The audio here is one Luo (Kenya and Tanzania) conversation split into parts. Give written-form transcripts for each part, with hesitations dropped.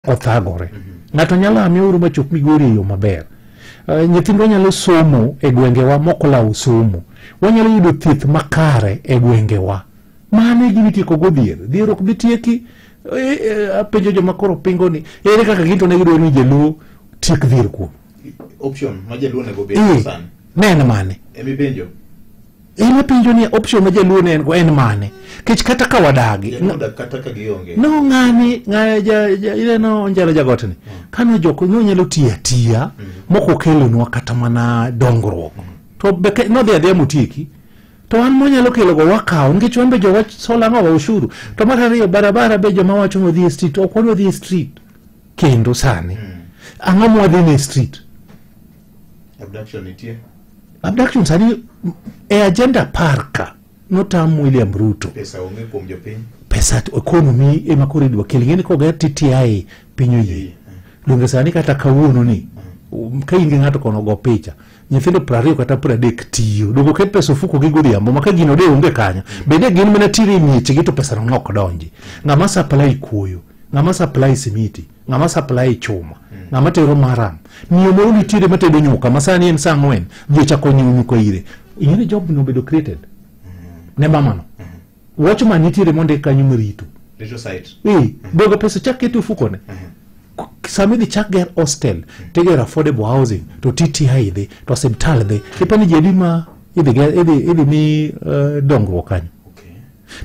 Othagore. Ng'ato nyalo aa Miuru machop Migori e yo maber. Nyithindwa nyalo somo e gwengewa mokolawo somo. Wanyalo yudo thieth makare e gwengewa. Mano e gima itieko go dhier. Dhier ok bi tieki. Apenjo joma koro pingo ni ere kaka gin to ne gidwaro ni jaluo tiek dhier kuom. Option ma jaluo onego bed sani. Ne en mane? Emipenjo. En apenjo ni option ma jaluo ne en go en mane? Kech kata ka wadagi. Jaluo odak kata ka gionge. No ng'ani ng'a ja, ja ineno Onjalo Jagotni. Kano jok no nyalo tiyo atiya mok okelonwa kata mana dongruok. To be nodhi adhiya motieki. To an monyalo kelo go wakawo nikech wan be jowa solo ang'o wa ushuru. To mar ariyo barabara be joma wacho ni wadhi e street ok wadwa dhi e street kendo sani. Ang'o mwadhi ne street? Abduction nitie. Abduction sani e agenda 10 ka notam William Ruto. Pesa onge kuom jopiny. Pesa economy ema koro idwa kel. Ing'e ni koger TTI piny oyie. Donge sani kata kawuono ni ka in gi ng'ato kono go picha nyithindo 20 kata 30 tiyo donge oket pesa ofuko gi godhiambo ma ka gino de onge kanyo bende gin mana tire e miechgi to pesa no ok donji. Ng'ama supply kuoyo, ng'ama supply simiti, ng'ama supply chuma, ng'ama tero maram. Miyo moro nitiere matedo nyuka ma sani en saa 4 ji ochako nyiewo nyuka ire. Ing'e ni job no obedo created ne mamano. Watchman nitiere mondik kanyo marito. Rito site. Dogo pesa chak keto ofukone. Sama idhi chak ger hostel, tigero affordable housing, to TTI dhi, to osiptal dhi. Ipani ji adi ma idhi ger, idhi mi dongruok kanyo.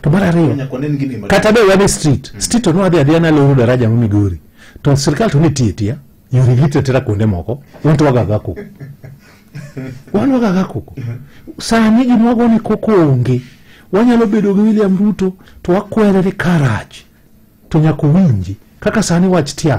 To mar ariyo, Nyaka wanen gini maduong'. kata be wan e street, street to nwadhi adhiya naloro daraja ma Migori. To sirkal to ne tiyo tiya, yore rito atera kuonde moko, wan to wagaga koko. Wan wagaga koko. Sani gima wago ni koko onge. Wanyalo bedo gi William Ruto to wakwere ni karach. To nyaka owinji. Kaka sani wach tiang'.